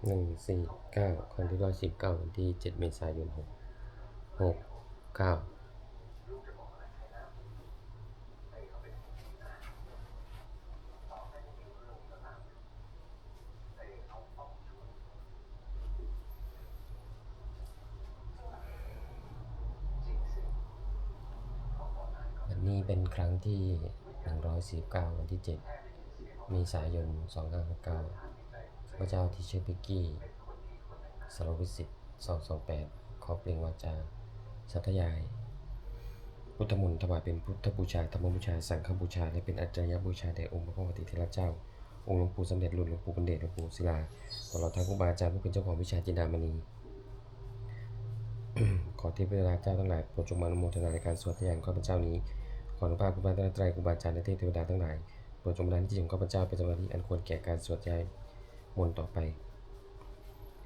ໜຶ່ງສີ່ເກົ້າ ຄັ້ງທີຮ້ອຍສິບເກົ້າ ວັນທີເຈັດ ເມສາຍົນ ຫົກຫົກເກົ້າ. ອັນນີ້ເປັນຄັ້ງທີໜຶ່ງຮ້ອຍສີ່ສິບເກົ້າ ວັນທີເຈັດ ເມສາຍົນ ສອງຫ້າຫົກເກົ້າ. ຂ້າພະເຈົ້າທີ່ຊື່ເປັກກີ້ ສາລະວິສິດ ສອງສອງແປດ ຂໍເປັ່ງວາຈາສາທະຍາຍພຸດທະມົນ ຖວາຍເປັນພຸດທະບູຊາ, ທຳມະບູຊາ, ສັງຄະບູຊາ ແລະ ເປັນອາຈະລະຍະບູຊາແດ່ອົງພະຄວາມປະຕິເທລະເຈົ້າ, ອົງຫຼວງປູ່ສຳເລັດລຸນ, ຫຼວງປູ່ບັນເດດ, ຫຼວງປູ່ສິລາ ຕະຫຼອດທັງຄູບາອາຈານຜູ້ເປັນເຈົ້າຂອງວິຊາຈິນດາມະນີ. ຂໍເທວະດາເຈົ້າທັງຫຼາຍ ໂປດຈົ່ງມາອະນຸໂມທະນາໃນການສວດທະຍາຍຂອງຂ້າພະເຈົ້ານີ້. ຂໍອະນຸພາບຄຸນພະລັດຕະນະໄຕ, ຄູບາອາຈານ ແລະ ເທບເທວະດາທັງຫຼາຍ ໂປດຈົ່ງບັນດານຈິດຂອງຂ້າພະເຈົ້າເປັນສະມາທິອັນຄວນແກ່ການສວດທະຍາຍມົນຕໍ່ໄປ.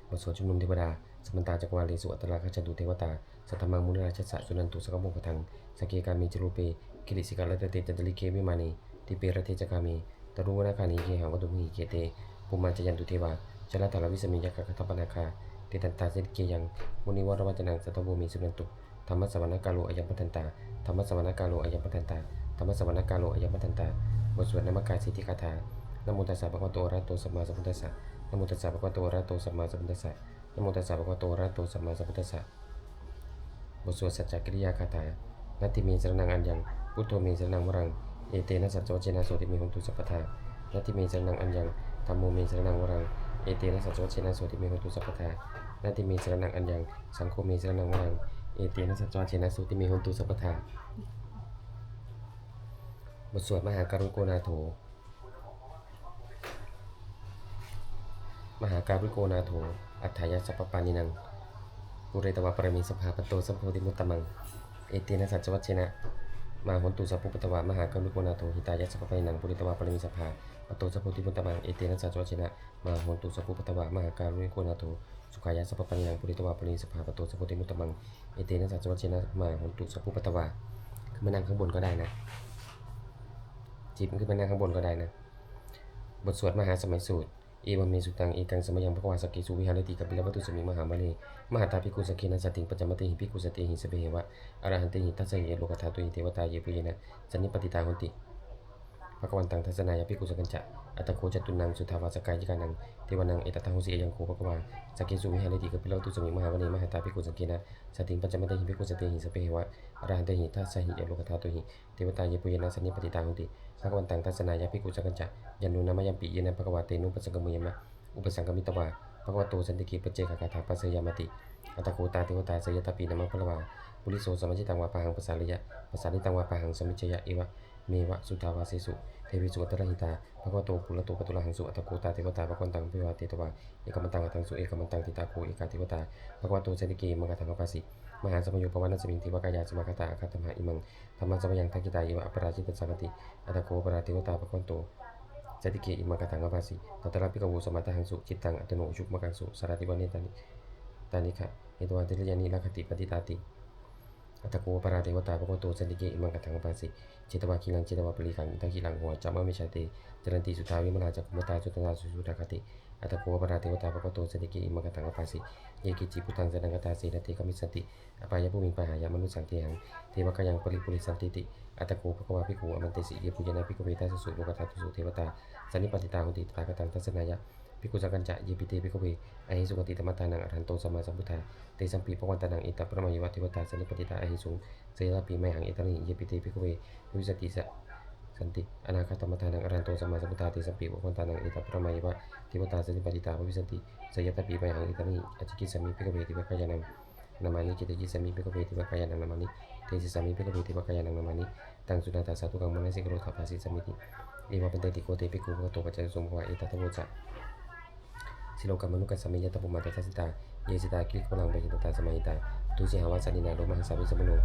ບົດສວດຊຸມນຸມເທວະດາ. Samantā cakkavāḷesu atrāgacchantu devatā, saddhammaṃ munirājassa suṇantu saggamokkhadaṃ. Sagge kāme ca rūpe girisikharataṭe cantalikkhe vimāne, dīpe raṭṭhe ca gāme taruvanagahane gehavatthumhi khette, bhummā cāyantu devā jalathalavisame yakkhagandhabbanāgā, tiṭṭhantā santike yaṃ munivaravacanaṃ sādhavo me suṇantu. Dhammassavanakālo ayam bhadantā. Dhammassavanakālo ayam bhadantā. Dhammassavanakālo ayam bhadantā. ບົດສວດນະມະການສິດທິກາຖາ. Namo tassa bhagavato arahato sammāsambuddhassa. Namo tassa bhagavato arahato sammāsambuddhassa. Namo tassa bhagavato arahato sammāsambuddhassa. ບົດສວດສັດຈະກິລິຍາກາຖາ. Natthi me saraṇaṃ aññaṃ, buddho me saraṇaṃ varaṃ, etena saccavajjena sotthi me hotu sabbadā. Natthi me saraṇaṃ aññaṃ, dhammo me saraṇaṃ varaṃ, etena saccavajjena sotthi me hotu sabbadā. Natthi me saraṇaṃ aññaṃ, saṅgho me saraṇaṃ varaṃ, etena saccavajjena sotthi me hotu sabbadā. ບົດສວດມະຫາກາລຸນິໂກນາໂຖ. Mahākāruṇiko nātho, atthāya sabbapāṇinaṃ, pūretvā pāramī sabbā, patto sambodhimuttamaṃ, etena saccavajjena, mā hontu sabbupaddavā. Mahākāruṇiko nātho, hitāya sabbapāṇinaṃ, pūretvā pāramī sabbā, patto sambodhimuttamaṃ, etena saccavajjena, mā hontu sabbupaddavā. Mahākāruṇiko nātho, sukhāya sabbapāṇinaṃ, pūretvā pāramī sabbā, patto sambodhimuttamaṃ, etena saccavajjena, mā hontu sabbupaddavā. ຂຶ້ນມານັ່ງຂ້າງບົນກໍໄດ້ນະ ຈິບຂຶ້ນມານັ່ງຂ້າງບົນກໍໄດ້ນະ. ບົດສວດມະຫາສະໄໝສູດ. Evaṃ me sutaṃ. Ekaṃ samayaṃ bhagavā sakkesu viharati kapilavatthusmiṃ mahāvane mahatā bhikkhusaṅghena saddhiṃ pañcamattehi bhikkhusatehi sabbeheva arahantehi. Dasahi ca lokadhātūhi devatā yebhuyyena sannipatitā honti bhagavantaṃ dassanāya bhikkhusaṅghañca. Atha kho catunnaṃ suddhāvāsakāyikānaṃ devānaṃ etadahosi: Ayaṃ kho bhagavā sakkesu viharati kapilavatthusmiṃ mahāvane mahatā bhikkhusaṅghena saddhiṃ pañcamattehi bhikkhusatehi sabbeheva arahantehi. Dasahi ca lokadhātūhi devatā yebhuyyena sannipatitā honti bhagavantaṃ dassanāya bhikkhusaṅghañca. Yannūna mayampi yena bhagavā tenupasaṅkameyyāma, upasaṅkamitvā bhagavato santike paccekagāthā bhāseyyāmāti. Atha kho tā devatā seyyathāpi nāma balavā puriso sammiñjitaṃ vā bāhaṃ pasāreyya, pasāritaṃ vā bāhaṃ sammiñjeyya, evameva suddhāvāsesu devesu antarahitā bhagavato purato pāturahaṃsu. Atha kho tā devatā bhagavantaṃ abhivādetvā ekamantaṃ aṭṭhaṃsu. Ekamantaṃ ṭhitā kho ekā devatā bhagavato santike imaṃ gāthaṃ abhāsi: Mahāsamayo pavanasmiṃ, devakāyā samāgatā; āgatamha imaṃ dhammasamayaṃ, dakkhitāyeva aparājitasaṅghanti. Atha kho aparā devatā bhagavato santike imaṃ gāthaṃ abhāsi: Tatra bhikkhavo samādahaṃsu, cittaṃ attano ujukamakaṃsu; sārathīva nettāni gahetvā, indriyāni rakkhanti paṇḍitāti. Atha kho aparā devatā bhagavato santike imaṃ gāthaṃ abhāsi: Chetvā khīlaṃ chetvā palighaṃ, indakhīlaṃ ohaccamanejā; te caranti suddhā vimalā, cakkhumatā sudantā susunāgāti. Atha kho aparā devatā bhagavato santike imaṃ gāthaṃ abhāsi: Ye keci buddhaṃ saraṇaṃ gatāse, na te gamissanti apāyabhūmiṃ; pahāya mānusaṃ dehaṃ, devakāyaṃ paripūressantīti. Atha kho bhagavā bhikkhū āmantesi: Yebhuyyena bhikkhave dasasu lokadhātūsu devatā sannipatitā honti tathāgataṃ dassanāya bhikkhusaṅghañca. Yepi te bhikkhave ahesuṃ atītamaddhānaṃ arahanto sammāsambuddhā, tesampi bhagavantānaṃ etaparamāyeva devatā sannipatitā ahesuṃ, seyyathāpi mayhaṃ etarahi. Yepi te bhikkhave bhavissanti sa-, santi anāgatamaddhānaṃ arahanto sammāsambuddhā, tesampi bhagavantānaṃ etaparamāyeva devatā sannipatitā bhavissanti, seyyathāpi mayhaṃ etarahi. Ācikkhissāmi bhikkhave devakāyānaṃ nāmāni, kittayissāmi bhikkhave devakāyānaṃ nāmāni, desissāmi bhikkhave devakāyānaṃ nāmāni. Taṃ suṇātha sādhukaṃ manasikarotha bhāsissāmīti. Evaṃ bhanteti kho te bhikkhū bhagavato paccassosuṃ. Bhagavā etadavoca: Silokamanukassāmi, yattha bhummā tadassitā; ye sitā girigabbharaṃ, pahitattā samāhitā. Puthū sīhāva sallīnā, lomahaṃsābhisambhuno;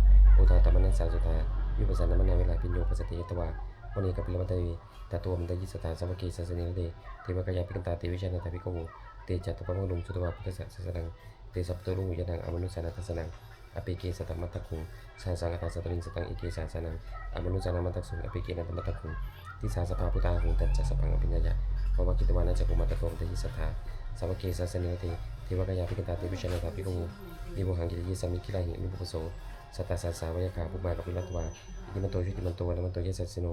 odātamanasā suddhā, vippasannamanāvilā. Bhiyyo pañcasate ñatvā, vane kāpilavatthave; tato āmantayi satthā, sāvake sāsane rate. Devakāyā abhikkantā, te vijānātha bhikkhavo; te ca ātappamakaruṃ, sutvā buddhassa sāsanaṃ. Te ca ātappamakaruṃ, ñāṇaṃ amanussāna dassanaṃ, appeke satamaddakkhuṃ, sahassaṃ atha sattariṃ. Sataṃ eke sahassānaṃ, amanussānamaddasuṃ, appekenantamaddakkhuṃ. Disā sabbā phuṭā āguṃ, tañca sabbaṃ abhiññāya, ພະວາກິດຕະວານາຈັກຂຸມາຕະໂກ ເດຫິສັດທາ ສາວະເກ ສາສະນີເດ ເທວະກະຍາພິກຂັນຕາ ເຕວິຊານາຖາພິກຂະວູ ເອໂວຫັງ ກິລະເຢ ສາມິ ກິລະຫິ ອະນຸປະໂວໂສ ສັດຕາສາສາ ໄວຍາຄາ ປຸມມາກະປິລະຕະວາ ອິຕິມັນໂຕ ຊຸຕິມັນໂຕ ວັນນະວັນໂຕ ຢະສາສິໂນ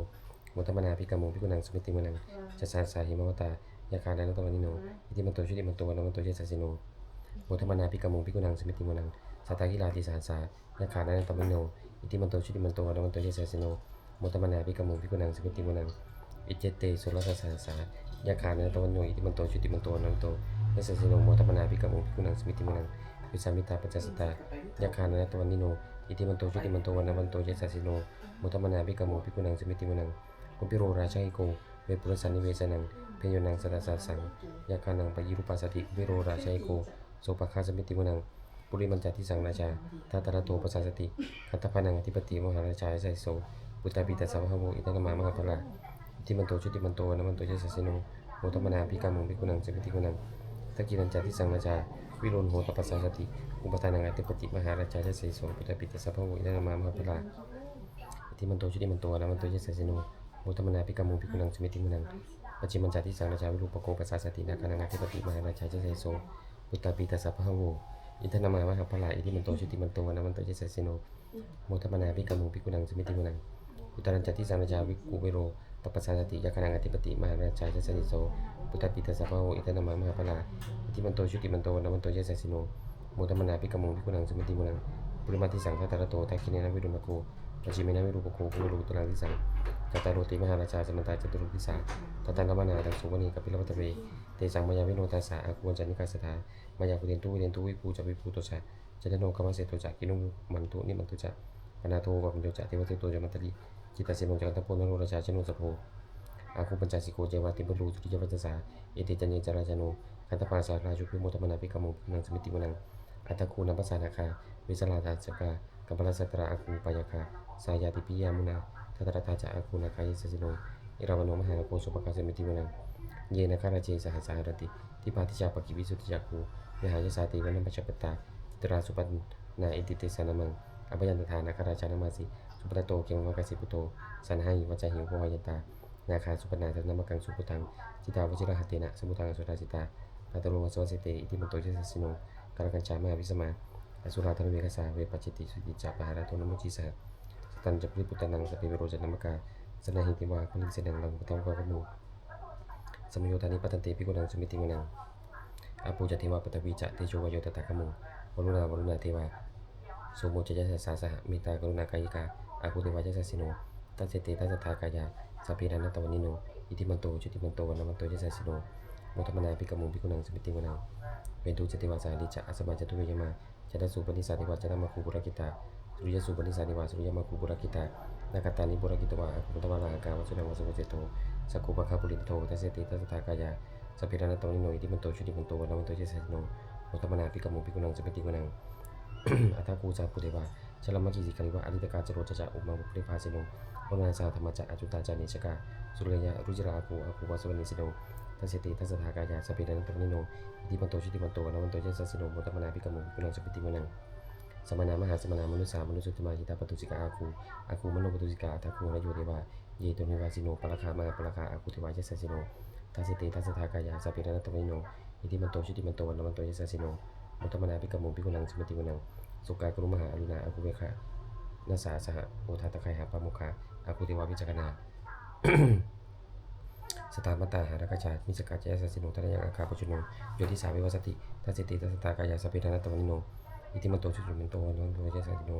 ໂມທະມະນາ ພິກຂະມຸງ ພິກຂຸນັງ ສະມິຕິວະນັງ ຊາສາສາ ເຫມະວະຕາ ຍັກຂາ ນານະຕະວະນິໂນ ອິຕິມັນໂຕ ຊຸຕິມັນໂຕ ວັນນະວັນໂຕ ຢະສາສິໂນ ໂມທະມະນາ ພິກຂະມຸງ ພິກຂຸນັງ ສະມິຕິວະນັງ ສາຕາກິລາ ຕິສະຫັດສາ ຍັກຂາ ນານະຕະວະນິໂນ ອິຕິມັນໂຕ ຊຸຕິມັນໂຕ ວັນນະວັນໂຕ ຢະສາສິໂນ ໂມທະມະນາ ພິກຂະມຸງ ພິກຂຸນັງ ສະມິຕິວະນັງ ອິດເຈເຕ ໂສລະຊະສະຫັດສາ ຍັກຂາ ນານະຕະວະນິໂນ ອິຕິມັນໂຕ ຊຸຕິມັນໂຕ ວັນນະວັນໂຕ ຢະສາສິໂນ ໂມທະມະນາ ພິກຂະມຸງ ພິກຂຸນັງ ສະມິຕິວະນັງ ວິສາມິຕາ ປັນຈະສິຕາ ຍັກຂາ ນານະຕະວະນິໂນ ອິຕິມັນໂຕ ຊຸຕິມັນໂຕ ວັນນະວັນໂຕ ຢະສາສິໂນ ໂມທະມະນາ ພິກຂະມຸງ ພິກຂຸນັງ ສະມິຕິວະນັງ ຄຸມພິໂຣ ຣາຊະເອໂກ ເວປຸລະສານິເວສະນັງ ເພໂຍນັງ ສັດຕາສາສະສັງ ຍັກຂານັງ ປະຢີຣູປາສາຕິ ຄຸມພິໂຣ ຣາຊະເອໂກ ໂສພະຄາ ສະມິຕິວະນັງ ປຸລິມັນຈາ ທິສັງ ຣາຊາ ທາຕະລະໂຕ ປະສາສະຕິ ຄັນທະພານັງ ອະທິປະຕິ ມະຫາຣາຊາ ຢະສາສິໂສ ປຸດຕາປີຕາສະ ພະຫະໂວ ອິນທະນາມາ ມະຫາພະລາ ອິດທິມັນໂຕ ຊຸຕິມັນໂຕ ວັນນະວັນໂຕ ຢະສາສິໂນ ໂມທະມະນາ ພິກຂະມຸງ ພິກຂຸນັງ ສະມິຕິວະນັງ ທັກກິນັນຈາ ທິສັງ ຣາຊາ ວິໂຣນໂຫ ຕະປະສາສະຕິ ອຸປະທານັງ ອະທິປະຕິ ມະຫາຣາຊາ ຢະສາສິໂສ ປຸດຕາປີຕາສະ ພະຫະໂວ ອິນທະນາມາ ມະຫາພະລາ ອິດທິມັນໂຕ ຊຸຕິມັນໂຕ ວັນນະວັນໂຕ ຢະສາສິໂນ ໂມທະມະນາ ພິກຂະມຸງ ພິກຂຸນັງ ສະມິຕິວະນັງ ປັດຈິມັນຈາ ທິສັງ ຣາຊາ ວິຣູປະໂກ ປະສາສະຕິ ນາຄານັງ ອະທິປະຕິ ມະຫາຣາຊາ ຢະສາສິໂສ ປຸດຕາປີຕາສະ ພະຫະໂວ ອິນທະນາມາ ມະຫາພະລາ ອິດທິມັນໂຕ ຊຸຕິມັນໂຕ ວັນນະວັນໂຕ ຢະສາສິໂນ ໂມທະມະນາ ພິກຂະມຸງ ພິກຂຸນັງ ສະມິຕິວະນັງ ອຸດຕະລັນຈາ ທິສັງ ຣາຊາ ວິກຸເວໂຣ ຕະປະສາສະຕິ ຍັກຂານັງ ອະທິປະຕິ ມະຫາຣາຊາ ຢະສາສິໂສ ປຸດຕາປີຕາສະ ພະຫະໂວ ອິນທະນາມາ ມະຫາພະລາ ອິດທິມັນໂຕ ຊຸຕິມັນໂຕ ວັນນະວັນໂຕ ຢະສາສິໂນ ໂມທະມະນາ ພິກຂະມຸງ ພິກຂຸນັງ ສະມິຕິວະນັງ ປຸລິມະທິສັງ ທາຕະລະໂຕ ທັກຂິເນນະ ວິໂຣນະໂກ ປັດຈິເມນະ ວິຮູປະໂກ ຄຸມເວໂຣ ອຸດຕະລັງທິສັງ ຈັດຕາໂລ ເຕ ມະຫາຣາຊາ ສະມັນຕາ ຈະຕຸມຸດດິສາ ທັດທະນາມານາ ທັງສຸວັນເນ ກະປິລະວັດທະເວ ເຕສັງ ມາຍາວິໂນ ທາສາ ອາຄູ ວັນຈະນິກາສະຖາ ມາຍາ ພູເຕນຕຸ ວີເຕນຕຸ ວິພູ ຈະ ວິພູໂຕ ຈະ ຈະນະໂນ ກາມະເສດໂຕ ຈະ ກິນນຸມັນຕຸ ນິມັນຕຸ ຈະ ປະນາໂທ ວັບພັນໂຍ ຈະ ເທວະດູດໂຕ ຈະ ມັນຕະລິ ຈິດຕະເສໂນ ຈະ ກັນທະໂພ ນະໂຣດາຊະ ຈະໂນ ສະໂພ ອາຄູ ປັນຈະສິໂກ ເຈວະ ເຕັມປະຕູ ສຸລິຍະວັດຊະສາ ເອເຕ ຈະເນ ຈະລາຈະໂນ ຄັນທະພາ ສາທະລາ ຊຸພິໂມທະມະນາ ພິກຂະມຸງ ພິກຂຸນັງ ສະມິຕິວະນັງ ອັດຖະຄູ ນຳປະສານາຄາ ເວສະລາ ຕາສະກາ ກຳປະລະສັດຕະລາ ອາຄູ ປາຍາຄາ ສາຍາຕິ ປິຍະມຸນາ ທາຕະລະຕາ ຈະ ອາຄູ ນາຄາ ຢະສາສິໂນ ເອລາວັນໂນ ມະຫານາໂກ ໂສພະຄາ ສະມິຕິວະນັງ ເຢນະຄາຣາເຈ ສະຫັດສາຫະຣະຕິ ທິພາທິຈາ ປະກິວິສຸດທິຈັກຂູ ວິຫາຍະສາເຕ ວັນນະປະຊາປະຕາ ຈິດຕະລາ ສຸປັນນາ ເອເຕ ເຕສານາມັງ ອະພະຍັນຕະຖາ ນາຄາຣາຊານະມາສີ ສຸພັນນະໂຕ ເຂມະມະກະສີປຸດໂຕ ສັນຫາຫິ ວັດຊະຫິ ໂພຫະຍັນຕາ ນາຄາ ສຸປັນນາ ທະນະນະມະກັງ ສຸພຸດທັງ ຈິຕາ ວະຊິລະຫັດເຖນະ ສະມຸດທັງ ອະສຸລາສິຕາ ພາຕະໂລ ອະສະວະເສເຕ ອິຕິມັນໂຕ ຢະສາສິໂນ ກາລະກັນຈາ ມະຫາວິສະມາ ອະສຸລາທະລະເວຄະສາ ເວປະຈິດຕິ ສຸຈິດຈະ ປະຫາລາໂທ ນະໂມຈິສາ ສັດຕັນຈະ ປະລິປຸດຕານັງ ສັບເພ ເວໂຣ ຈະ ນາມະກາ ສະນາຫິ ເທວາ ປະລິງເສນາ ລັງ ປະທາ ກະໂມ ສະມະໂຍທານິ ປະທັນເຕ ພິກຂຸນັງ ສະມິຕິວະນັງ ອາໂປ ຈະ ເທວາ ປະຖະວີ ຈະ ເຕໂຊ ວາໂຍ ຕະຖາຄະໂມ ວະລຸນາ ວະລຸນາ ເທວາ ໂສໂມ ຈະ ຢະສາສາ ສະຫະ ເມດຕາ ກະລຸນາ ກາຍິກາ ອາຄູ ເທວາ ຢະສາສິໂນ ທັດເສເຕ ທັດສັດຖາກາຍາ ສັບເພ ນານະຕະວະນິໂນ ອິດທິມັນໂຕ ຊຸຕິມັນໂຕ ວັນນະວັນໂຕ ຢະສາສິໂນ ໂມທະມະນາ ພິກຂະມຸງ ພິກຂຸນັງ ສະມິຕິວະນັງ ເວນຕຸ ຈະ ເທວາ ສາລີ ຈະ ອາສະມາ ຈະ ທຸເວຍະມາ ຈະນະສູ ປະນິສາເທວາ ຈະນະມະຄູ ປຸລະກິຕາ ສຸລິຍະສູ ປະນິສາເທວາ ສຸລິຍະມະຄູ ປຸລະກິຕາ ນາຄະຕານິ ປຸລະກິຕະວາ ອາຄູ ມັນທະວາ ລາຫະກາ ວະສຸນັງ ວະສຸວັດເຊໂຕ ສັກໂຄ ພະຄະ ປຸເຣນຕິໂຕ ທັດເສເຕ ທັດສັດຖາກາຍາ ສັບເພ ນານະຕະວະນິໂນ ອິດທິມັນໂຕ ຊຸຕິມັນໂຕ ວັນນະວັນໂຕ ຢະສາສິໂນ ໂມທະມະນາ ພິກຂະມຸງ ພິກຂຸນັງ ສະມິຕິວະນັງ ອັດຖະຄູ ສາພູເທວາ ຊະລະມະກີ ສິກຂະລິວະ ອະລິຕະກາ ຈະໂຣຈະຈະ ອຸມາ ບຸບເປ ພາສີໂນ ວະລຸນາ ສະຫະ ທຳມະຈະ ອະຈຸນຕາ ຈານີ ສະກາ ສຸລະຍະ ຣຸຈິລະ ອາຄູ ອາຄູ ວາສະວະເນສິໂນ ທັດເສເຕ ທັດສັດຖາກາຍາ ສັບເພ ນານະຕະວະນິໂນ ອິດທິມັນໂຕ ຊຸຕິມັນໂຕ ວັນນະວັນໂຕ ຢະສາສິໂນ ໂມທະມະນາ ພິກຂະມຸງ ພິກຂຸນັງ ສະມິຕິວະນັງ ສະມະນາ ມະຫາສະມະນາ ມະນຸດສາ ມະນຸດສະຕຸມາ ຫິຕາປະຕູສິກາ ອາຄູ ອາຄູ ມະໂນປະຕູສິກາ ອັດຖະຄູ ຫະລະໂຍ ເທວາ ເຢ ໂຕຫິວາສິໂນ ປາລະຄາ ມະຫາປາລະຄາ ອາຄູ ເທວາ ຢະສາສິໂນ ທັດເສເຕ ທັດສັດຖາກາຍາ ສັບເພ ນານະຕະວະນິໂນ ອິດທິມັນໂຕ ຊຸຕິມັນໂຕ ວັນນະວັນໂຕ ຢະສາສິໂນ ໂມທະມະນາ ພິກຂະມຸງ ພິກຂຸນັງ ສະມິຕິວະນັງ ໂສກາ ກະລຸມະຫາ ອະລຸນາ ອາຄູ ເວຄະນະສາ ສະຫະ ໂອທາຕະໄຄຫາ ປາໂມຄາ ອາຄູ ເທວາ ວິຈັກຂະນາ ສະຖາມະຕາ ຫາຣະກະຈາ ມິສະກາ ຈະ ຢະສາສິໂນ ທະນະຍັງ ອາຄາ ປະຈຸໂນ ໂຍທິສາ ເວວະສະຕິ ທັດເສເຕ ທັດສັດຖາກາຍາ ສັບເພ ນານະຕະວະນິໂນ ອິດທິມັນໂຕ ຊຸຕິມັນໂຕ ວັນນະວັນໂຕ ຢະສາສິໂນ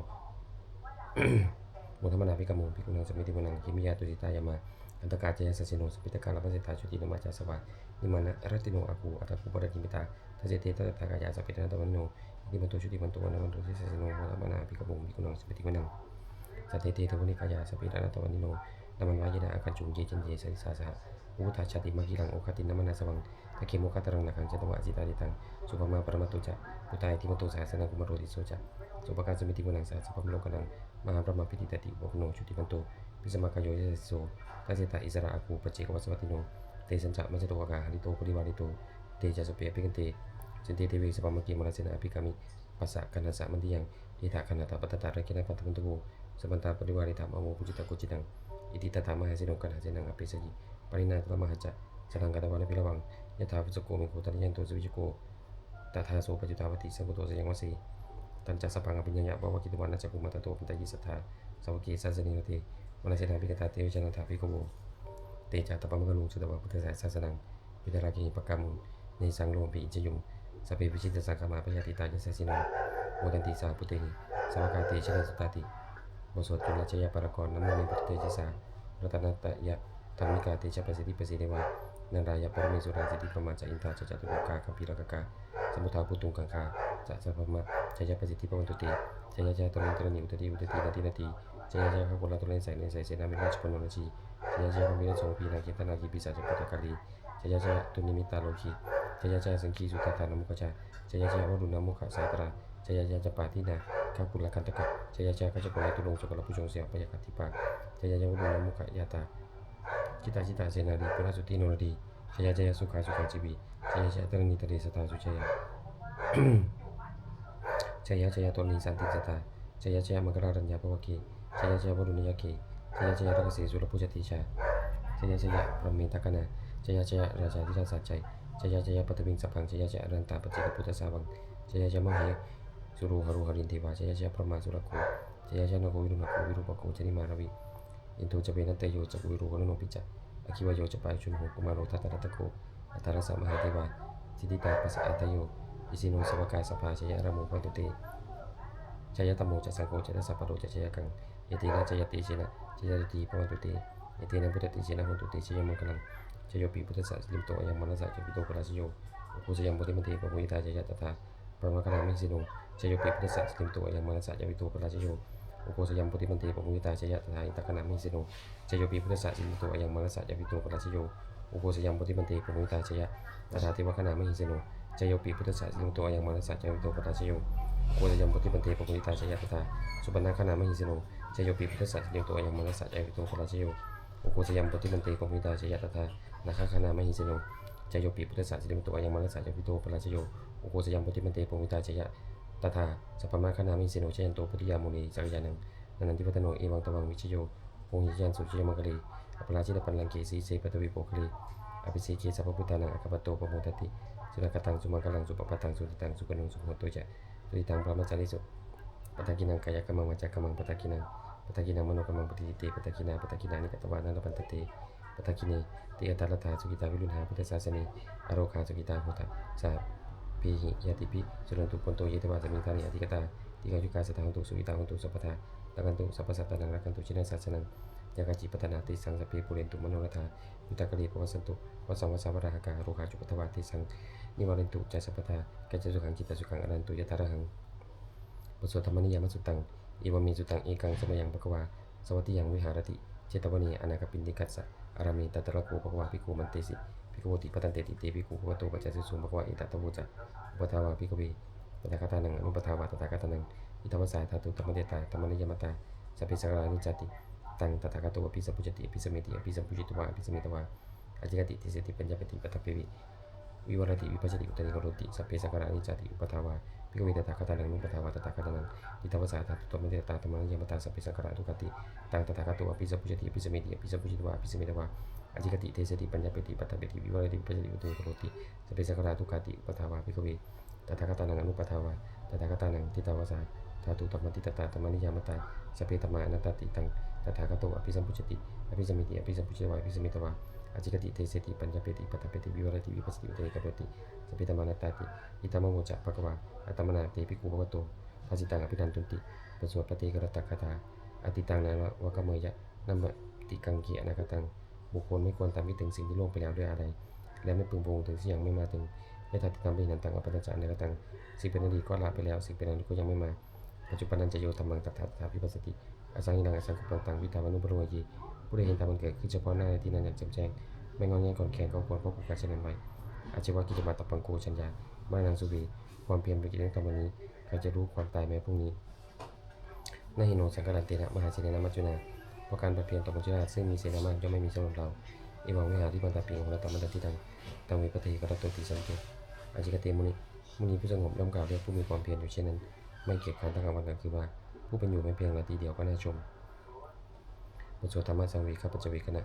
ໂມທະມະນາ ພິກຂະມຸງ ພິກຂຸນັງ ສະມິຕິວະນັງ ເຄມິຍາ ຕຸສິຕາ ຍາມາ ຄັນຕະກາ ຈະ ຢະສາສິໂນ ສະປິດຕະກາ ລະພະເສດຖາ ໂຊຕິນະມະ ຈາສະວາ ນິມານະ ລັດຕິໂນ ອາຄູ ອັດຖະຄູ ປະດັກຂິມິຕາ ທັດເສເຕ ທັດສັດຖາກາຍາ ສັບເພ ນານະຕະວະນິໂນ ອິດທິມັນໂຕ ຊຸຕິມັນໂຕ ວັນນະວັນໂຕ ຢະສາສິໂນ ໂມທະມະນາ ພິກຂະມຸງ ພິກຂຸນັງ ສະມິຕິວະນັງ ສັດເທ ເທ ເທວະນິກາຍາ ສັບເພ ນານະຕະວະນິໂນ ນາມານວາ ເຍນະ ອາຄັນຈຸງ ເຢ ເຈນເຢ ສະລິສາ ສະຫະ ອຸພຸດທາ ຊາຕິ ມະກິລັງ ໂອຄາຕິນນະມະນາສະວັງ ທະເຄ ໂມຄະຕະລັງ ນາຄັງ ຈັນຕະວາ ອະສິຕາດິຕັງ ສຸພະມາ ປະລະມະໂຕ ຈະ ປຸດຕາ ອິດທິມັນໂຕ ສະຫັດສະນັງ ກຸມາໂຣ ຕິດໂສ ຈະ ໂສພະຄາ ສະມິຕິວະນັງ ສະຫັດສະພັງ ມະໂລການັງ ມະຫາພຣະມາ ພິຕິຕາຕິ ອຸປະໂພຄະໂນ ຊຸຕິມັນໂຕ ພິສະມະກາໂຍ ຍະສາສິໂສ ທັດເສຕາ ອິດສະລະ ອາຄູ ປັດເຈກະວາສະວັດຕິໂນ ເຕສັນຈະ ມັດຈະໂຕ ອາກາ ຫະລິໂຕ ປະລິວາລິໂຕ ເຕຈະ ໂສເປ ອະພິຄັນເຕ ເຊນເຕ ເທເວ ສະພາມັງເກ ມາລະເສນາ ອະພິກາມິ ປັດສະ ກັນຫັດສະ ມັນຕິຍັງ ເອທະ ກັນຫະຕະ ປັດຕະຕະ ຣັກເຂນະ ພັນທະວັນຕຸໂພ ສະພັນຕາ ປະລິວາຣິຕະ ມະໂຫ ພູຈິຕະ ໂກດເຈນະ ອິດທິຕະຖາ ມະຫາເສໂນ ກັນຫະເສນະ ອາເປສະຍິ ປະລິນາຕະ ມະຫະຈະ ສະນັງກະຕະວານະພິລາວັງ ຍະຖາ ວັດສະໂກ ເມໂຄ ທະນະຍັນໂຕ ສະວິຈຸໂກ ຕະທາໂສ ປັດຈຸຕາວະຕິ ສັງຄຸໂຕ ສະຍັງວະສີ ຕັນຈະສະພັງ ອະພິນຍາຍະ ປະວະກິດຕະວາ ນະຈັກຂຸມະຕະໂຕ ປັນຕະຍິສາທາ ສາວະເກ ສາສະເນ ຣະເທ ມະນະເສນາ ວິກະຕາ ເຕ ວິຈານະທາ ພິກຂະໂວ ເຕຈາ ຕະປະມະກະລຸງ ສຸດຕະວາ ພຸດທະສາສະສະນັງ ວິຕະລາກິ ປະກາມຸງ ເນສັງ ໂລມປິ ອິນຈະຍຸງ ສະເພ ວິຊິດຕະສັງຄາມາ ພະຍາທິຕາ ຍະສາສິໂນ ໂມທັນຕິ ສາຫະປຸດເຕ ສາວະກາ ເຕ ຊະເນ ສຸຕາຕິ. ບົດສວດຈຸລະຊະຍະປະລາກອນ ນະໂມ ເມ ພຸດທະເທຈະສາ ລັດຕະນະຕະຍະທຳມິກາ ເຕຈະປະສິດທິປະສີເດວາ ນາຣາຍະ ປະລະເມສຸຣາ ສິດທິບຣມມາ ຈະອິນທາ ຈະຈະຕຸໂລກາ ກັມພີລະກະກາ ສະມຸດທາ ພູຕຸງກັງຄາ ຈະ ສະພະມະ ຊະຍະປະສິດທິພະວັນຕຸເຕ ຊະຍະຊະຍະ ຕະລະມຸ ຕະລະນີ ອຸດຕະລີ ອຸດຕະຕີ ນະຕີ ນະຕີ ຊະຍະຊະຍະ ຄະໂຄລະ ຕຸລະນິໄສ ເນໄສ ເສນາ ເມລະ ຊຸພັນໂນ ນະຊີ ຊະຍະຊະຍະ ພະມິລະ ໂສມພີ ນາເກຕະ ນາກີ ປີສາຈະ ພູຕະກາລີ ຊະຍະຊະຍະ ຕຸນິມິດຕາ ໂລຄີ ຊະຍະຊະຍະ ສັງຄີ ສຸທັດຖາ ນະໂມຄະຈາ ຊະຍະຊະຍະ ວະລຸນນະໂມຄະສາຕະລາ ຊະຍະຊະຍະ ຈຳປາທີນາ ຄະກຸນລະຄັນຕະກະ ຊະຍະຊະຍະ ຄະຈັກໂກ ຍະຕຸລົງ ໂສກະລະພູຊົງ ເສວະ ພະຍາຄະທິປາ ຊະຍະຊະຍະ ວະລຸນນະໂມຄະຍາຕາ ຈິດຕາຈິດຕາ ເສນາລີ ປຸນນະສຸດທິໂນນະດີ ຊະຍະຊະຍະ ສຸຂາສຸຂາຈີວີ ຊະຍະຊະຍະ ຕະລະນີຕະເລ ສະຖາ ສຸຊະຍາ ຊະຍະຊະຍະ ໂຕລະນີ ສັນຕິສະຖາ ຊະຍະຊະຍະ ມັງກະລາຣັນຍາ ພະວະເກ ຊະຍະຊະຍະ ວະລຸນນະຍາເກ ຊະຍະຊະຍະ ລະກະເສ ສຸລະພູຊະເຕຊາ ຊະຍະຊະຍະ ພຣະເມຕະກະນາ ຊະຍະຊະຍະ ລາຊາທິລາຊາໄຈ ຊະຍະຊະຍະ ປັດທະວິງສະພັງ ຊະຍະຊະຍະ ອະລັນຕາປັດເຈກະພຸດທະສາວັງ ຊະຍະຊະຍະ ມະເຫສຸໂຣຫະໂຣຫະລິນເທວາ ຊະຍະຊະຍະ ພຣະມາສຸລະໂຄ ຊະຍະຊະຍະ ນາໂຄ ວິລຸນນະໂຄ ວິຣູປະໂຄ ຈະນິມາລະວິ ອິນໂທ ຈະເວນະຕະໂຍ ຈະກຸວິໂຣ ວະລຸນໂນ ປິດຈະ ອະຄີວະໂຍ ຈະປາຍຸຊົນໂຫ ກຸມາໂຣ ທັດຕະລັດຕະໂກ ອັດຕະລະສະ ມະຫາເທວາ ສິດທິຕາປັດສະອາດຕະໂຍ ອິສິໂນ ສາວະກາ ສະພາ ຊະຍະອາຣາໂມ ພະວັນຕຸເຕ ຊະຍະຕະໂມ ຈະສັງໂຄ ຈະຕະສະປະໂລ ຈະຊະຍະກັງ ເອເຕນະ ຊະຍະເຕເຊນະ ຊະຍະຕະທີ ພະວັນຕຸເຕ ເອເຕນະ ບຸດຕະເຕເຊນະ ໂຫຕຸເຕ ຊະຍະມັງຄະລັງ ຊະໂຍ ປີ ພຸດທັດສະ ສິລິມຸດໂຕ ອາຍັງ ມານັດສະ ຈາວິໂຕ ພະລາຊະໂຍ ອຸໂຄສະຍັງ ໂພທິມັນເທ ປະພູຍະຕາ ຊະຍະຕະຖາ ພຣະມະຄະນາມະຫິເສໂນ ຊະໂຍ ປີ ພຸດທັດສະ ສິລິມຸດໂຕ ອາຍັງ ມານັດສະ ຈາວິໂຕ ພະລາຊະໂຍ ອຸໂຄສະຍັງ ໂພທິມັນເທ ປະພູຍະຕາ ຊະຍະຕະຖາ ອິນທະຄະນາມະຫິເສໂນ ຊະໂຍ ປີ ພຸດທັດສະ ສິລິມຸດໂຕ ອາຍັງ ມານັດສະ ຈາວິໂຕ ພະລາຊະໂຍ ອຸໂຄສະຍັງ ໂພທິມັນເທ ປະພູຍະຕາ ຊະຍະຕະຖາ ເທວະຄະນາມະຫິເສໂນ ຊະໂຍ ປີ ພຸດທັດສະ ສິລິມຸດໂຕ ອາຍັງ ມານັດສະ ຈາວິໂຕ ພະລາຊະໂຍ ອຸໂຄສະຍັງ ໂພທິມັນເທ ປະພູຍະຕາ ຊະຍະຕະຖາ ສຸປະນາຄະນາມະຫິເສໂນ ຊະໂຍ ປີ ພຸດທັດສະ ສິລິມຸດໂຕ ອາຍັງ ມານັດສະ ຈາວິໂຕ ພະລາຊະໂຍ ອຸໂຄສະຍັງ ໂພທິມັນເທ ປະພູຍະຕາ ຊະຍະຕະຖາ ນາຄະຄະນາມະຫິເສໂນ ຊະໂຍ ປີ ພຸດທັດສະ ສິລິມຸດໂຕ ອາຍັງ ມານັດສະ ຈາວິໂຕ ພະລາຊະໂຍ ອຸໂຄສະຍັງ ໂພທິມັນເທ ປະພູຍະຕາ ຊະຍະຕະຖາ ສັບພະມາຄະນາມະຫິເສໂນ ຊະຍັນໂຕ ໂພທິຍາ ມຸນີ ສັກກະຍານັງ ນະນັນທິວັດທະໂນ ເອວັງຕະວັງ ວິຊະໂຍ ໂຫຫິ ຊະຍັນຕຸ ຊະໂຍມັງຄະເລ ອັບປະລາຊິຕະປັນລັງເກ ສີເສ ປັດຖະວີໂປຄະເລ ອະພິເສເກ ສັບພະບຸດທານັງ ອາຄາປະໂຕ ປະໂມທາຕິ ສຸລາຄະຕັງ ສຸມັງຄະລັງ ສຸປະພາຕັງ ສຸນິດຖັງ ສຸຂະໜຸງ ສຸໂຫຕຸ ຈະ ສຸຕິຕັງ ພຣະມະຈາລີສຸ ປັດຖະກິນັງ ກາຍະກຳມັງ ວາຈາກຳມັງ ປັດຖະກິນັງ ປັດທະກິນັງ ມະໂນກຳມັງ ປະຕິທິດເຕ ປັດຖະກິນາ ປັດຖະກິນານິ ກະຕະວາ ນາລະພັນຕະເຕ ປັດຖະກິເນ ຕິອັດຕະລັດຖາ ສຸກິຕາ ວິລຸນຫາ ພຸດທະສາສະເນ ອາໂຣຄາ ສຸກິຕາ ໂຫຕະ ສາເພຫິ ຍາຕິພິ ສຸນະນະຕຸ ໂພນໂຕ ເຍ ເທວາ ສະມິງທາເນ ອະທິກະຕາ ດີຄາຍຸກາ ສັດຖາ ໂຫຕຸ ສຸຂິຕາ ໂຫຕຸ ສັບພະທາ ລະຄັນຕຸ ສັບພະສັດຕານັງ ລະຄັນຕຸ ຊິນະສາສະນັງ ຢາກາຈິ ປັດຖະນາ ຕິສັງ ສັບເພ ປູເຣນຕຸ ມະໂນລະທາ ຍຸດທະກາເລ ພະວະສັນຕຸ ວັດສະວັດສາ ວະຣາຫະກາ ໂຣກາຈຸ ປັດຖະວາ ເຕສັງ ນິວາເຣນຕຸ ຈະ ສັບພະທາ ກາຍະສຸຂັງ ຈິດຕະສຸຂັງ ອະລາຫັນຕຸ ຍະຖາອະຫັງ. ບົດສວດທຳມະນິຍາມະສຸດຕັງ ເອວະເມ ສຸຕັງ ເອກັງ ສະມະຍັງ ພະຄະວາ ສະວັດຕິຍັງ ວິຫາຣະຕິ ເຈຕະວະເນ ອະນາກະປິນດິກັດສະ ອາຣາເມ ຕະຕະລະໂກ ພະຄະວາ ພິກຂຸ ມັນເຕສິ ພິກຂະໂຫຕິ ພັດທັນເຕ ຕິເຕ ພິກຂຸ ພະວະໂຕ ປັດຈະເສສຸ ພະຄະວາ ເອຕະຕະໂວ ຈະ ອຸປະທາວາ ພິກຂະເວ ຕະຖາຄະຕານັງ ອະນຸປະທາວາ ຕະຖາຄະຕານັງ ທິຕະວະສາ ທາຕຸ ທຳມະເດຕາ ທຳມະນິຍາມະຕາ ສັບເພ ສັງຂາຣາ ອະນິດຈາຕິ ຕັງ ຕະຖາຄະໂຕ ອະພິສຳພຸດຈະຕິ ອະພິສະເມຕິ ອະພິສຳພຸດຈະວາ ອະພິສະເມຕະວາ ອາຈິກະຕິ ເທເສຕິ ປັນຍາເປຕິ ປະຖະເປ ວິ ວິວະລະຕິ ວິພັດສະຕິ ອຸດຕະລີໂຄໂລຕິ ສັບເພ ສັງຂາຣາ ອະນິດຈາຕິ ອຸປະທາວາ ພິກຂະເວ ຕະຖາຄະຕານັງ ອະນຸປະທາວາ ຕະຖາຄະຕານັງ ທິຕະວະສາ ທາຕຸ ທຳມະເດຕາ ທຳມະນິຍາມະຕາ ສັບເພ ສັງຂາຣາ ອະທຸກຂາຕິ ຕັງ ຕະຖາຄະໂຕ ອະພິສຳພຸດຈະຕິ ອະພິສະເມຕິ ອະພິສຳພຸດຈະວາ ອະພິສະເມຕະວາ ອາຈິກະຕິ ເທເສຕິ ປັນຍາເປຕິ ປະຖະເປຕິ ວິວະລະຕິ ວິພັດສະຕິ ອຸດຕະລີໂຄໂລຕິ ສັບເພ ສັງຂາຣາ ອະທຸກຂາຕິ ອຸປະທາວາ ພິກຂະເວ ຕະຖາຄະຕານັງ ອະນຸປະທາວາ ຕະຖາຄະຕານັງ ທິຕະວະສາ ທາຕຸ ທຳມະທິຕະຕາ ທຳມະນິຍາມະຕາ ສັບເພ ທຳມາ ອະນັດຕາ ຕິຕັງ ຕະຖາຄະໂຕ ອະພິສຳພຸດຈະຕິ ອະພິສະເມຕິ ອະພິສຳພຸດຈະວາ ອະພິສະເມຕະວາ ອາຈິກະຕິ ເທເສຕິ ປັນຍາເປຕິ ປະຖະເປຕິ ວິວະລະຕິ ວິພັດສະຕິ ອຸດຕະລີໂຄໂລຕິ ສັບເພ ທຳມາ ອະນັດຕາ ຕິ ອິດທັງ ມະໂມ ຈະ ພະຄະວາ ອາຕະມະນາ ເຕ ພິກຂຸ ພະວະໂຕ ທັດສິຕັງ ອະພິວັນຕຸນຕິ ບົດສວດປະເທກະລັດຕະກາຖາ ອະຕິຕັງ ນານະ ວະກະເມຍະ ນະມະຕິກັງເກ ອະນາກະຕັງ ບຸກຄົນໄມ່ຄວນຕຳຫນິເຖິງສິ່ງທີ່ລ່ວງໄປແລ້ວດ້ວຍອາໄລ ແລະ ໄມ່ປຶງພະວົງເຖິງສິ່ງທີ່ຍັງໄມ່ມາເຖິງ ແລະ ທັດຕິຕັງ ປະຫິນະຕັງ ອະປັນນະຈະ ອະນາກະຕັງ ສິ່ງເປັນອະດີດກໍລະໄປແລ້ວ ສິ່ງເປັນອະນາຄົດກໍຍັງໄມ່ມາ ປັດຈຸບັນນັນຈະໂຍ ທຳມັງ ຕະຖາ ຕະຖາ ວິພັດສະຕິ ອະສັງກິນະ ອະສັງກຸບບັງ ຕັງ ວິຕາມະນຸປະໂລມະເຍ ຜູ້ໃດເຫັນຕາມອັນເກີດຂຶ້ນສະເພາະໜ້າໃນທີ່ນັ້ນຢ່າງແຈ່ມແຈ້ງ ແມ່ນງອນແງນຂອນແຂນກໍຄວນຄອບຄຸມການສະແດງໄວ້ ອາເຈວະ ກິດຈະມາຕັບພັງໂກ ສັນຍາ ມະລະນັງ ສຸເວ ຄວາມພຽນເປັນກິດແຫ່ງຕໍ່ມານີ້ ໃຜຈະຮູ້ຄວາມຕາຍແມ່ນພວກນີ້ ນະຫິໂນ ສັງກາລັນເຕນະ ມະຫາເສເນນະ ມັດຈຸນາ ເພາະການຜັດພຽນຕໍ່ມັດຈຸລາດ ຊຶ່ງມີເສນາມາກ ຍ່ອມໄມ່ມີສຳລັບລາວ ເອວັງ ວິຫາຣິ ມັນຕະປິ ໂຫລະຕະ ມັນຕະທິຕັງ ຕັງ ວິພັດທະຫິ ກະຣະໂຕ ຕິສັນໂຕ ອາຈິກະເຕ ມຸນີ ຜູ້ເສງຫງົບຍ່ອມກ່າວເລື່ອງຜູ້ມີຄວາມພຽນຢູ່ເຊັ່ນນັ້ນ ໄມ່ກຽດຄ້ານທັງກາງວັນກາງຄືນວ່າ ຜູ້ເປັນຢູ່ແມ່ນພຽງລາຕີດຽວກໍໜ້າຊົມ. ບົດສວດທຳມະສັງເວຄະປັດຈະເວກະນະ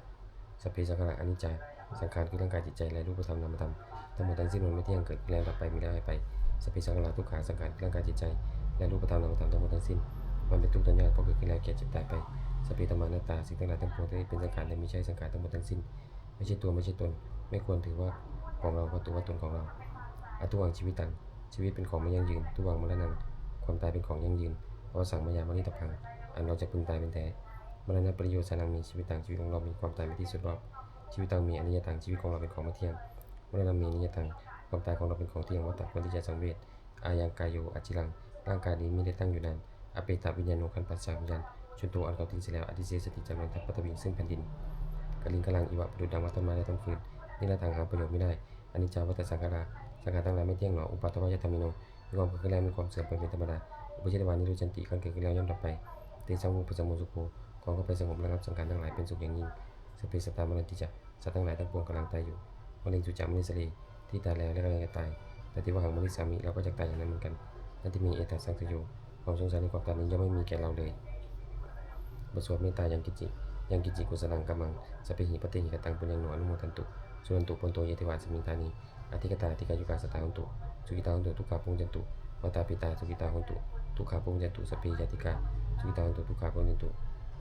ສັບເພ ສັງຂາຣາ ອະນິດຈາ ສັງຂານຄືຮ່າງກາຍ, ຈິດໃຈ ແລະ ຮູບປະທຳນາມະທຳ ທັງໝົດທັງສິ້ນມັນບໍ່ທ່ຽງ, ເກີດຂຶ້ນແລ້ວດັບໄປ, ມີແລ້ວຫາຍໄປ. ສັບເພສັງຂາຣາ ທຸກຂັງ, ສັງຂານຄືຮ່າງກາຍ, ຈິດໃຈ ແລະ ຮູບປະທຳນາມະທຳ ທັງໝົດທັງສິ້ນມັນເປັນທຸກ ທນຍາກ ເພາະເກີດຂຶ້ນແລ້ວແກ່ເຈັບຕາຍໄປ. ສັບເພທຳມາອະນັດຕາ, ສິ່ງທັງຫຼາຍທັງປວງທີ່ເຮັດເປັນສັງຂານ ແລະ ມີໃຊ້ສັງຂານ ທັງໝົດທັງສິ້ນ ໄມ່ໃຊ່ຕົວ ໄມ່ໃຊ່ຕົນ, ໄມ່ຄວນຖືວ່າຂອງເຮົາ ວ່າຕົວ ວ່າຕົນຂອງເຮົາ. ອະທຸກຂັງ ຊີວິຕັງ, ຊີວິດເປັນຂອງບໍ່ຢັ້ງຢືນ. ທຸວັງ ມະລະນັງ, ຄວາມຕາຍເປັນຂອງຢັ້ງຢືນ. ອະວະສັງ ມະຍາ ປະລິຕະພັງ, ອັນເຮົາຈະເພິ່ງຕາຍແມ່ນແທ້. ມະລະນະປະລິໂຍຊານັງ ມີ, ຊີວິດທັງ ຊີວິດຂອງເຮົາມີ, ຄວາມຕາຍເປັນທີ່ສຸດຮອບ. ຊີວິຕັງ ເມ ອະນິຍະຕັງ, ຊີວິດຂອງເຮົາເປັນຂອງບໍ່ທ່ຽງ. ມະລະນັງ ເມ ນິຍະຕັງ, ຄວາມຕາຍຂອງເຮົາເປັນຂອງທ່ຽງ. ວັດຕະ ຄວນທີ່ຈະສັງເວດ. ອາຍັງ ກາໂຍ ອະຈິລັງ, ຮ່າງກາຍນີ້ມີ ແລະ ຕັ້ງຢູ່ນານ. ອະເປຕະ ວິນຍາໂນ ຄັນປັດສະ ວິນຍານ, ຊຸນໂຕ ອັນເຂົາຖິ້ມເສຍແລ້ວ. ອະທິເສສະຕິ ຈຳນວນທັບ ປະທະວິ ຊຶ່ງແຜ່ນດິນ. ກະລິງຄະລັງ ອີວະ ປະດຸດດັ່ງວ່າທ່ອນໄມ້ ແລະ ທ່ອນຟືນ. ນິລະທັງ ຫາປະໂຫຍດມິໄດ້. ອະນິດຈາ ວັດຕະສັງຂາຣາ, ສັງຂານທັງຫຼາຍໄມ່ທ່ຽງຫຼອ? ອຸປາທະວະຍະທຳມິໂນ, ມີຄວາມເກີດຂຶ້ນແລ້ວມີຄວາມເສື່ອມໄປເປັນທຳມະດາ. ອຸປະເຊທະວາ ນິໂຣຈະນຕິ, ຄັນເກີດຂຶ້ນແລ້ວຍ່ອມດັບໄປ. ເຕສັງ ວຸປະສະໂມ ສຸໂຂ, ຂອງເຂົາໄປສະຫງົບລະງັບ. ສັງຂານທັງຫຼາຍເປັນສຸກຢ່າງຍິ່ງ. ສັບເພສັດຕາ ມະຣັນຕິຈະ, ສັດທັງຫຼາຍທັງປວງກຳລັງຕາຍຢູ່. ມະລິງສຸຈະ ມະນິສາລີ, ທີ່ຕາຍແລ້ວ ແລະ ກຳລັງຈະຕາຍ. ຕະຕິວະຫັງ ມະລິສາມິ, ເຮົາກໍຈັກຕາຍຢ່າງນັ້ນເໝືອນກັນ. ນັດຖິເມ ເອຕະສັງສະໂຍ, ຄວາມສົງສາຍໃນຄວາມຕາຍນີ້ຍ່ອມບໍ່ມີແກ່ເຮົາເລີຍ. ບົດສວດເມດຕາ ຍັງກິດຈິ, ຍັງກິດຈິ ກຸສະລັງກັມມັງ ສັບເພຫິ ປະເຕຫິ ຄະຕັງ ປຸນຍັງໂນ ອະນຸໂມທັນຕຸ ສຸນັນຕຸ ໂພນໂຕ ເຢ ເທວາ ອະສະມິງ ຖານີ ອະທິກະຕາ ອະທິກາຍຸກາ ສັດຖາ ໂຫນຕຸ ສຸຂິຕາ ໂຫນຕຸ ທຸກຂາ ພະວົງຈັນຕຸ ມາຕາ ປິຕາ ສຸຂິຕາ ໂຫນຕຸ ທຸກຂາ ພະວົງຈັນຕຸ ສັບເພຍາຕິກາ ສຸຂິຕາ ໂຫນຕຸ ທຸກຂາ ພະວົງຈັນຕຸ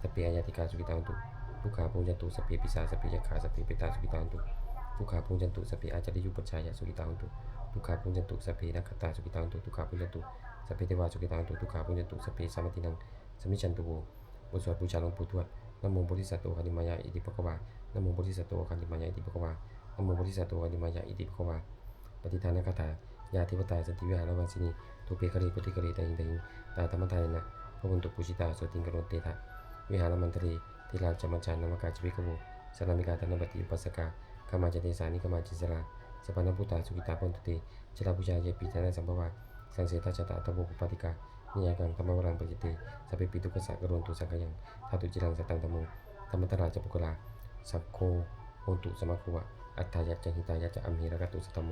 ສັບເພອາຍາຕິກາ ສຸຂິຕາ ໂຫນຕຸ ທຸກຂາ ພະວົງຈັນຕຸ ສັບເພປິສາ ສັບເພຍັກຂາ ສັບເພເປຕາ ສຸຂິຕາ ໂຫນຕຸ ທຸກຂາ ພະວົງຈັນຕຸ ສັບເພອາຈາລິຍຸປັດຊາຍະ ສຸຂິຕາ ໂຫນຕຸ ທຸກຂາ ພະວົງຈັນຕຸ ສັບເພນັກຂັດຕາ ສຸຂິຕາ ໂຫນຕຸ ທຸກຂາ ພະວົງຈັນຕຸ ສັບເພເທວາ ສຸຂິຕາ ໂຫນຕຸ ທຸກຂາ ພະວົງຈັນຕຸ ສັບເພສາມະຕິນັງ ສະມິດສັນຕຸໂວ ບົດສວດບູຊາຫຼວງປູ່ທວດ ນະໂມໂພທິສັດໂຕ ອະຄະລິມາຍະ ອິຕິພະຄະວາ ນະໂມໂພທິສັດໂຕ ອະຄະລິມາຍະ ອິຕິພະຄະວາ ນະໂມໂພທິສັດໂຕ ອະຄະລິມາຍະ ອິຕິພະຄະວາ ປະຕິທານະຄາຖາ ຍາເທວະຕາ ສັນຕິວິຫາລະວາສິນີ ທູເປຄະເລ ໂພຕິຄະເລ ຕະຫິງຕະຫິງ ຕາທຳມະທາເນນະ ພະວັນຕຸປູຊິຕາ ໂສຕິງຄະໂນເຕທະ ວິຫາລະມັນທະເລ ເທລາຈະມັດຈາ ນາມະກາ ຈະເວກະໂວ ສາລາມິກາ ທານະບັດຕິ ອຸປາສະກາ ກາມາຈະເດສາ ນິກາມາຈະນິສາລາ ສະປານະພູຕາ ສຸຂິຕາ ພະວັນຕຸເຕ ຈະລາພູຊາ ເຢປິ ທານະສຳພະວາ ສັງເສທາຈະຕະ ອັດຖະໂວໂພປາຕິກາ ນິຍາກັງ ທຳມະວະລັງ ປະຍັນຕິ ສັບເພປິຕຸກກະສະ ກະໂຣນຕຸ ສັງຄະຍັງ ທາຕຸ ຈິລັງ ສັດຕັງ ທຳໂມ ທຳມະທາຣາ ຈະ ປຸກຄະລາ ສັງໂຄ ໂຫນຕຸ ສະມາໂຄວະ ອັດຖາຍະ ຈະ ຫິຕາຍະ ຈະ ອັມເຮ ລັກຂັນຕຸ ສັດຖະໂມ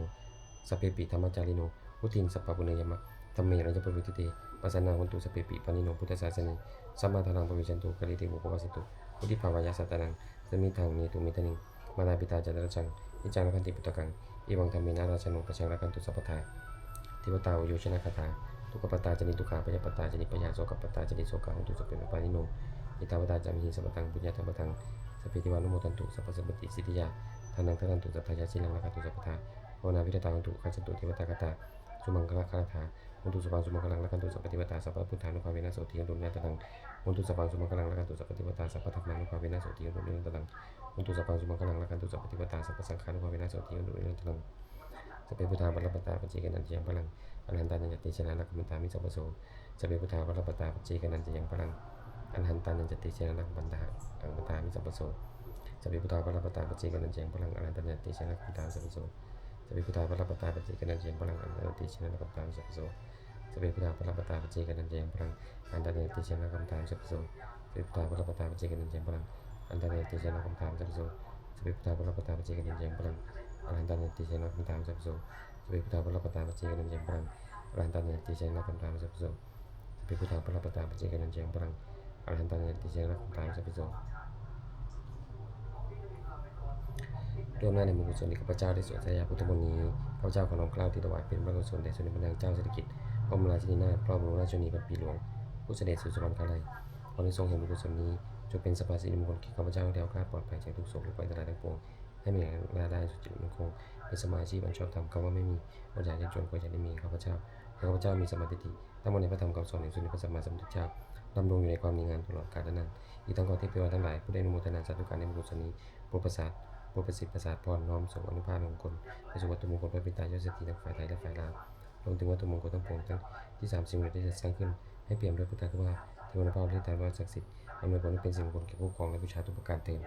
ສັບເພປິ ທຳມະຈາລິໂນ ພຸດທິງ ສັບປະປຸນນະຍາມະ ທຳເມ ລະຍະປະເວທິເຕ ປະສັນນາ ໂຫນຕຸ ສັບເພປິ ປານິໂນ ພຸດທະສາສະເນ ສະມາທາລັງ ປະເວຊັນຕຸ ກາເຣ ເຕ ໂວ ພະວະສັນຕຸ ວຸດທິພາວະຍະ ສັດຕານັງ ສະມິດທັງ ເນຕຸ ເມທະນິງ ມານາ ປິຕາ ຈະ ຕະລະຈັງ ນິດຈັງ ລັກຂັນຕິ ພຸດທະກັງ ເອວັງທຳເມນະ ຣາຊານຸ ປັດຊັງ ລັກຂັນຕຸ ສັບພະທາ ເທວະຕາ ໂອໂຍຊະນະຄາຖາ ທຸກຂະປັດຕາ ຈະ ນິດທຸກຂາ ພະຍາດປັດຕາ ຈະ ນິດພະຍາດ ໂສກະປັດຕາ ຈະ ນິດໂສກາ ໂຫນຕຸ ສັບເພ ປານິໂນ ເອຕາວັດຕາ ຈະ ມະຫິ ສັບພະຕັງ ປຸນຍະທຳມະທັງ ສັບເພເທວາ ອະນຸໂມທັນຕຸ ສັບພະສຳປະຕິ ສິດທິຍາ ທານັງ ທັກຂັນຕຸ ສັດທາຍາ ສີລັງ ລັກຂັນຕຸ ສັບພະທາ ພາວະນາ ວິທະຕາ ໂຫນຕຸ ຂັດສັນຕຸ ເທວະຕາຄະຕາ ສຸມັງຄະລາຄາຖາ ໂຫນຕຸ ສັບພັງ ສຸມັງຄະລັງ ລັກຂັນຕຸ ສັບພະເທວະຕາ ສັບພະພຸດທານຸພາເວນະ ໂສຕິ ໂຫນຕຸ ນິລັນຕະນັງ ໂຫນຕຸ ສັບພັງ ສຸມັງຄະລັງ ລັກຂັນຕຸ ສັບພະເທວະຕາ ສັບພະທຳມານຸພາເວນະ ໂສຕິ ໂຫນຕຸ ນິລັນຕະນັງ ໂຫນຕຸ ສັບພັງ ສຸມັງຄະລັງ ລັກຂັນຕຸ ສັບພະເທວະຕາ ສັບພະສັງຄານຸພາເວນະ ໂສຕິ ໂຫນຕຸ ນິລັນຕະນັງ ສັບເພພຸດທາ ວະລະປະຕາ ປັດເຈກະ ນັນຈະຍັງ ພະລັງ ອະລະຫັນຕາ ນັນຈະເຕຊະນາ ລັກຂັນຕຸ ສາມິ ສັບພະໂສ ສັບເພພຸດທາ ວະລະປະຕາ ປັດເຈກະ ນັນຈະຍັງ ພະລັງ ອະລະຫັນຕາ ນັນຈະເຕຊະນາ ລັກຂັນຕຸ ສາມິ ສັບພະໂສ ສັບເພພຸດທາ ວະລະປະຕາ ປັດເຈກະ ນັນຈະຍັງ ພະລັງ ອະລະຫັນຕາ ນັນຈະເຕຊະນາ ລັກຂັນຕຸ ສາມິ ສັບພະໂສ ສັບເພພຸດທາ ວະລະປະຕາ ປັດເຈກະ ນັນຈະຍັງ ພະລັງ ອະລະຫັນຕາ ນັນຈະເຕຊະນາ ລັກຂັນຕຸ ສາມິ ສັບພະໂສ ສັບເພພຸດທາ ວະລະປະຕາ ປັດເຈກະ ນັນຈະຍັງ ພະລັງ ອະລະຫັນຕາ ນັນຈະເຕຊະນາ ລັກຂັນຕຸ ສາມິ ສັບພະໂສ ສັບເພພຸດທາ ວະລະປະຕາ ປັດເຈກະ ນັນຈະຍັງ ພະລັງ ອະລະຫັນຕາ ນັນຈະເຕຊະນາ ລັກຂັນຕຸ ສາມິ ສັບພະໂສ ສັບເພພຸດທາ ວະລະປະຕາ ປັດເຈກະ ນັນຈະຍັງ ພະລັງ ອະລະຫັນຕາ ນັນຈະເຕຊະນາ ລັກຂັນຕຸ ສາມິ ສັບພະໂສ ສັບເພພຸດທາ ວະລະປະຕາ ປັດເຈກະ ນັນຈະຍັງ ພະລັງ ອະລະຫັນຕາ ນັນຈະເຕຊະນາ ລັກຂັນຕຸ ສາມິ ສັບພະໂສ ສັບເພພຸດທາ ວະລະປະຕາ ປັດເຈກະ ນັນຈະຍັງ ພະລັງ ອະລະຫັນຕາ ນັນຈະເຕຊະນາ ລັກຂັນຕຸ ສາມິ ສັບພະໂສ ດ້ວຍອຳນາດແຫ່ງບຸນກຸສົນທີ່ຂ້າພະເຈົ້າໄດ້ສວດສາທະຍາຍພຸດທະມົນນີ້ ຂ້າພະເຈົ້າຂໍນ້ອມເກລ້າຖວາຍເປັນພະລານກຸສົນແດ່ສົມເດັດພະນາງເຈົ້າສິລິກິດ ພະບໍລມລາຊິນີນາດ ພະບໍລມລາຊິນີພັນປີຫຼວງ ຜູ້ສະເດັດສູ່ສະຫວັນຄາໄລ. ຂໍໃຫ້ອານິສົງແຫ່ງບຸນກຸສົນນີ້ ຈົ່ງເປັນສະພາສິລິມຸງຄຸນແກ່ຂ້າພະເຈົ້າ ແຄ້ວຄາດປອດໄພຈາກທຸກໂສກໂລກໄພອັນຕະລາຍທັງປວງ ໃຫ້ມີລາຍໄດ້ສຸດຈະເລີນໝັ້ນຄົງ ເປັນສະມາອາຊີບອັນຊອບທຳ ຄຳວ່າໄມ່ມີ ອດຢາກ ຍາກຈົນ ຂໍຢ່າໄດ້ມີ ຂ້າພະເຈົ້າ ໃຫ້ຂ້າພະເຈົ້າມີສຳມາທິດຖິ ຕັ້ງໝັ້ນໃນພະທຳຄຳສອນແຫ່ງສູດໃນພະສຳມາສຳພຸດທະເຈົ້າ ດຳລົງຢູ່ໃນຄວາມດີງາມຕະຫຼອດການນານ. ອີກທັງຂໍເທບເທວາທັງຫຼາຍ ຜູ້ໄດ້ອະນຸໂມທະນາສາທຸການໃນບຸນກຸສົນນີ້ ໂປດປະສາດ ໂປດປະສິດປະສາດພອນ ນ້ອມສົ່ງອານຸພາບແຫ່ງມຸງຄຸນ ໄປສູ່ວັດຖຸມຸງຄຸນ ພະປິຕາຍອດເສດຖີທັງຝ່າຍໄທ ແລະ ຝ່າຍລາວ ລວມເຖິງວັດຖຸມຸງຄຸນທັງປວງທີ່ສາມສິ່ງທີ່ໄດ້ຈັດສ້າງຂຶ້ນ ໃຫ້ປ່ຽມດ້ວຍພຸດທານຸພາບ ເທວານຸພາບ ແລະ ທິທານຸພາບສັກສິດ ອຳນວຍຜົນໃຫ້ເປັນສິລິມຸງຄຸນແກ່ຜູ້ຄອງ ແລະ ບູຊາທຸກປະການເທີນ.